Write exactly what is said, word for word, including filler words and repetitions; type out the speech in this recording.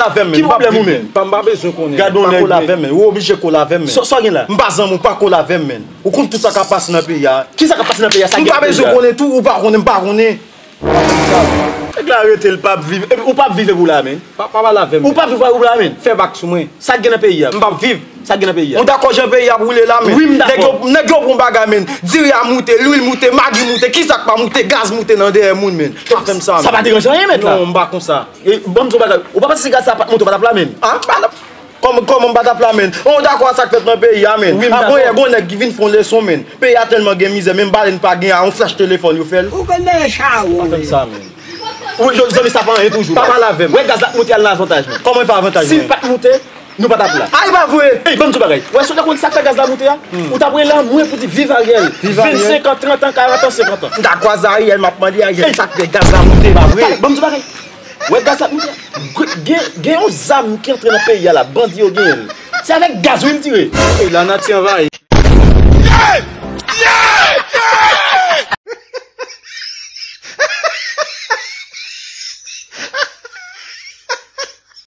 Avè m, men. Ki pwoblèm ou menm? M pa bezwen konnen. Gade yon nèg, men. Pa kole avè m, men. Ou oblije kole avè m, men. Sa w gen la? M pa zanmi w, pa kole avè m, men. Ou konn tout sa k ap pase nan peyi a. Ki sa k ap pase nan peyi a? Sa gen nan peyi a? M pa bezwen konnen tou, ou pa konnen, m pa konnen. Nèg la rete, l p ap viv. Epi ou p ap viv epi w la, men. Pa, pa pale avè m. Ou p ap viv epi w la, men. Fè bak sou mwen. Sa k gen nan peyi a? M p ap viv. Sa k gen nan peyi a? Ou dakò jan peyi a ap woule la, men? Wi, m dakò. Nèg yo, nèg yo pran bagay, men. Diri a moute, lwil moute, magi moute, ki sa k pa moute, gaz moute nan dèyè moun, men. Fè m sa, men. Sa pa deranje anyen, mèt la. Non, m pa konsa. E, ban m di w bagay. Ou pa panse si gaz sa pa t moute, ou pa t ap la, men? Ah, pa la. Kòman, kòman m pa t ap la, men? Ou dakò a sa k fèt nan peyi a, men? Wi, m dakò. Avan yè, gon nèg ki vin fè yon leson, men. Peyi a tèlman gen mizè, menm balèn pa gen a, yon flach telefòn yo fè l. Ou konn nan chawon. Pa fè m sa, men. Ou, yo, zanmi, sa pa anyen toujou. Pa pale avè m. Wè, gaz la moute al nan avantaj mwen. Kòman e pa avantaj mwen? Si l pa t moute, nou pa t ap la. Ay, pa vre! Ey, ban m di w bagay. Wè, si w ta konn sa k fè gaz la moute a, ou t ap rele mwen pou di viv Ariel. Viv Ariel. Vennsenk an, trant an, karant an, senkant an. M ta kwaze Ariel, m ap mande Ariel sa k fè gaz la moute, pa vre? Talè, ban m di w bagay. Wè gaz la moute a. Gwe-, gen, gen yon zam ki antre nan peyi a la, bandi yo genyen l. Se avèk gaz wi m tire. Ey, lanati anvayi.